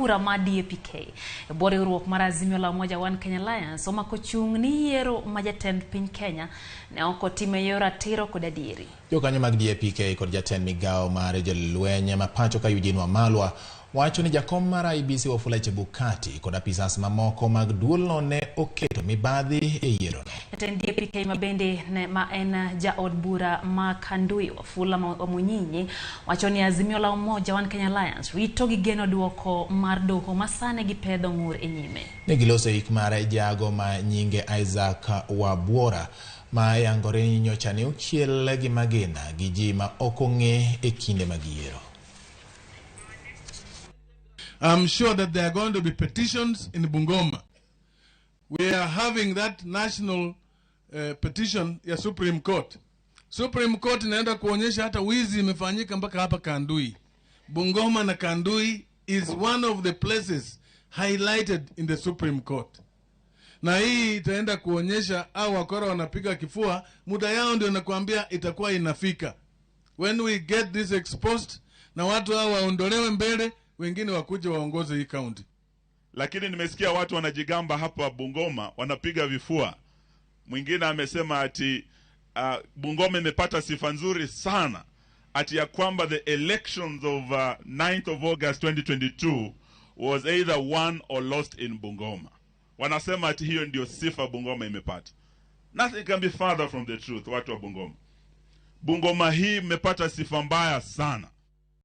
bura ma DAPK e bwo riwruok mar Azimio la Umoja One Kenya Alliance omako chung' ni yiero ma jatend piny Kenya ne ok otim e yor ratiro kod adieri. Jokanyo mag DAPK kod jatend migawo mar jolweny ma pacho ka Eugene Wamalwa wacho ni jakom mar IEBC Wafula Chebukati kod apisas mamoko mag duolno ne oketo mibadhi e yierono. Jatend DAPK ma bende ne ma en jaod bura ma Kandui Wafula Wamunyinyi wacho ni Azimio la Umoja One Kenya Alliance rito gi geno duoko mar doho ma sani gipedho ng'ur e nyime. Ne giloso ik mar jago ma nyinge Isaac Wabuora ma yangore ni nyocha ne ochiel gi magina gi ji ma ok ong'e e kinde mag yiero. I'm sure that there are going to be petitions in Bungoma. We are having that national petition ya Supreme Court. Supreme Court inaenda kuonyesha hata wizi imefanyika mpaka hapa Kandui. Bungoma na Kandui is one of the places highlighted in the Supreme Court. Na hii itaenda kuonyesha au wakora wanapiga kifua, muda yao ndio nakwambia itakuwa inafika. When we get this exposed, na watu hao waondolewe mbele, wengine wakuje waongoze hii county. Lakini nimesikia watu wanajigamba hapa Bungoma, wanapiga vifua. Mwingine amesema ati Bungoma imepata sifa nzuri sana ati ya kwamba the elections of 9th of August 2022 was either won or lost in Bungoma. Wanasema ati hiyo ndio sifa Bungoma imepata. Nothing can be further from the truth, watu wa Bungoma. Bungoma hii imepata sifa mbaya sana.